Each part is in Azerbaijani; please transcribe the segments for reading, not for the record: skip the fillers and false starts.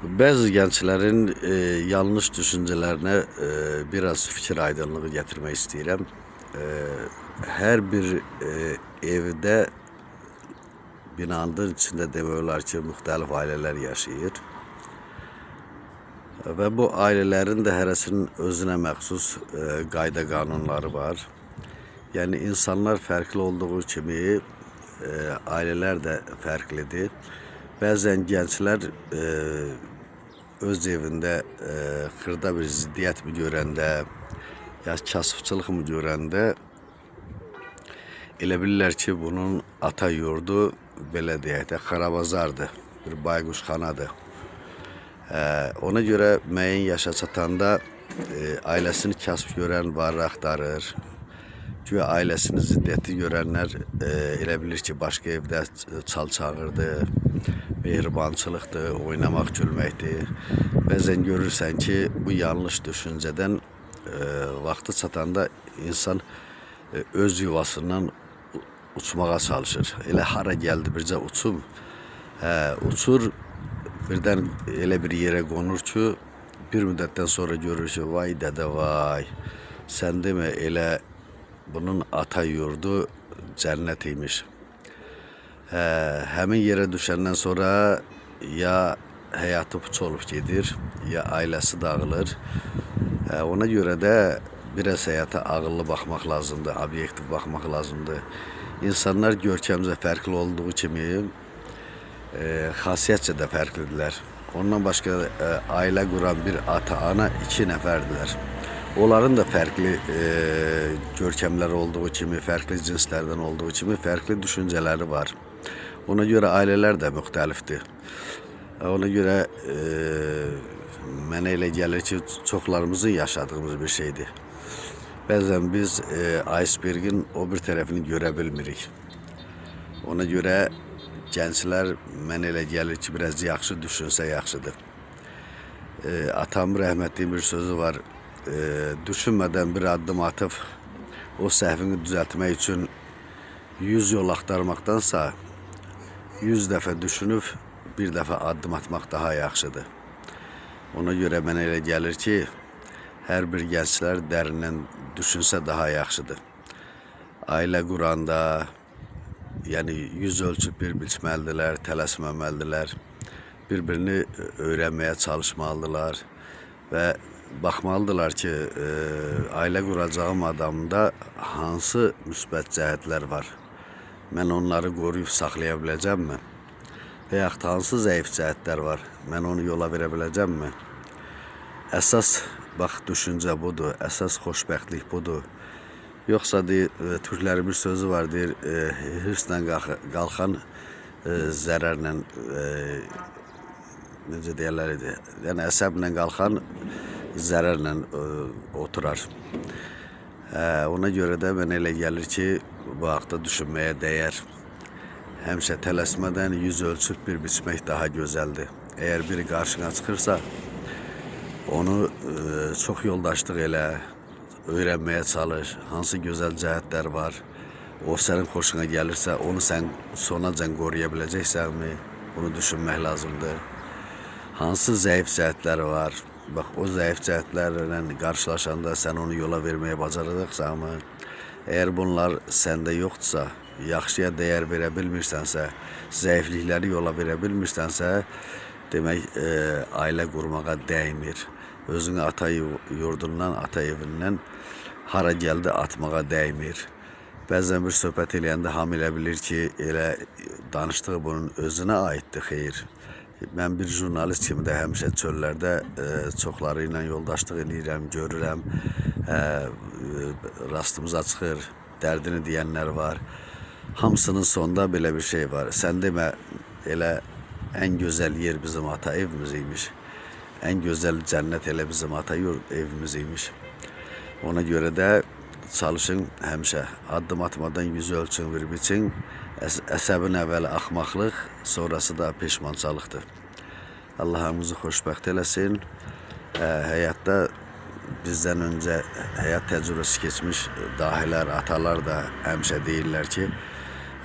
Bəzi gənclərin yanlış düşüncələrinə biraz fikir aydınlığı gətirmək istəyirəm. Hər bir evdə, binanın içində demək olar ki, müxtəlif ailələr yaşayır. Və bu ailələrin də hərəsinin özünə məxsus qayda qanunları var. Yəni insanlar fərqli olduğu kimi ailələr də fərqlidir. Bəzən gənclər öz evində xırda bir ziddiyyət mi görəndə, ya kasıbçılıq mı görəndə elə bilirlər ki, bunun ata yurdu belə deyək də xarabazardır, bir bayquşxanadır. Ona görə müəyyən yaşa çatanda ailəsini kasıb görən var axtarır. Güya ailəsinin ziddiyyəti görənlər elə bilir ki, başqa evdə çal çağırdı, mehribançılıqdır, oynamaq, gülməkdir. Bəzən görürsən ki, bu yanlış düşüncədən vaxtı çatanda insan öz yuvasından uçmağa çalışır. Elə hara gəldi bircə uçum. Hə, uçur, birdən elə bir yerə qonur ki, bir müddətdən sonra görür ki, vay dədə vay, sən demə elə bunun ata yurdu cənnət imiş. Hə, həmin yerə düşəndən sonra ya həyatı puç olub gedir, ya ailəsi dağılır. Hə, ona görə də biraz həyata ağıllı baxmaq lazımdır, obyektiv baxmaq lazımdır. İnsanlar görkəmcə fərqli olduğu kimi xasiyyətcə də fərqlidirlər. Ondan başqa ailə quran bir ata, ana iki nəfərdirlər. Onların da fərqli görkəmləri olduğu kimi, fərqli cinslərdən olduğu kimi fərqli düşüncələri var. Ona görə ailələr də müxtəlifdir. Ona görə mənə elə gəlir ki, çoxlarımızın yaşadığımız bir şeydir. Bəzən biz icebergin o bir tərəfini görə bilmirik. Ona görə gənclər mənə elə gəlir ki, biraz yaxşı düşünsə yaxşıdır. Atam rəhmətliyin bir sözü var. Düşünmədən bir addım atıb o səhvini düzəltmək üçün 100 yol axtarmaqdansa 100 dəfə düşünüb bir dəfə addım atmaq daha yaxşıdır. Ona görə mənə elə gəlir ki, hər bir gənclər dərindən düşünsə daha yaxşıdır. Ailə quranda, yəni yüz ölçüb bir biçməlidirlər, tələsməməlidirlər. Bir-birini öyrənməyə çalışmalıdırlar və baxmalıdırlar ki, ailə quracağım adamda hansı müsbət cəhətlər var. Mən onları qoruyub saxlaya biləcəmmi? Və yaxud hansı zəif cəhətlər var? Mən onu yola verə biləcəmmi? Əsas bax düşüncə budur, əsas xoşbəxtlik budur. Yoxsa deyir, türklərin bir sözü var, deyir, hirslə qalxan zərərlə necə deyirlər idi? Yəni əsəblə qalxan zərərlə oturar. Hə, ona görə də mənə elə gəlir ki, bu haqda düşünməyə dəyər. Həmişə tələsmədən yüz ölçüb bir biçmək daha gözəldir. Əgər biri qarşına çıxırsa, onu çox yoldaşlıq elə, öyrənməyə çalış, hansı gözəl cəhətlər var, o sənin xoşuna gəlirsə, onu sən sonacan qoruya biləcəksənmi? Bunu düşünmək lazımdır. Hansı zəif cəhətləri var? Bax, o zəif cəhətlərlə qarşılaşanda sən onu yola verməyə bacaracaqsanmı? Əgər bunlar səndə yoxdursa, yaxşıya dəyər verə bilmirsənsə, zəiflikləri yola verə bilmirsənsə, demək ailə qurmağa dəymir. Özünü ata yurdundan, ata evindən hara gəldi atmağa dəymir. Bəzən bir söhbət eləyəndə hamı elə bilir ki, elə danışdığı bunun özünə aiddir, xeyr. Mən bir jurnalist kimi də həmişə çöllərdə çoxları ilə yoldaşlıq eləyirəm, görürəm. Rastımıza çıxır, dərdini deyənlər var. Hamısının sonunda belə bir şey var. Sən demə elə ən gözəl yer bizim ata evimiz imiş. Ən gözəl cənnət elə bizim ata yurt evimiz imiş. Ona görə də çalışın həmişə addım atmadan yüz ölçün bir biçin. Əsəbin əvvəli axmaqlıq, sonrası da peşmançalıqdır. Allah hamımızı xoşbəxt eləsin. Həyatda bizdən öncə həyat təcrübəsi keçmiş dahilər, atalar da həmişə deyirlər ki,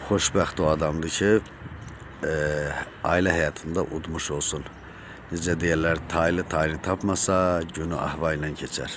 xoşbəxt o adamdır ki, ailə həyatında udmuş olsun. Necə deyirlər, taylı tayını tapmasa, günü ahva ilə keçər.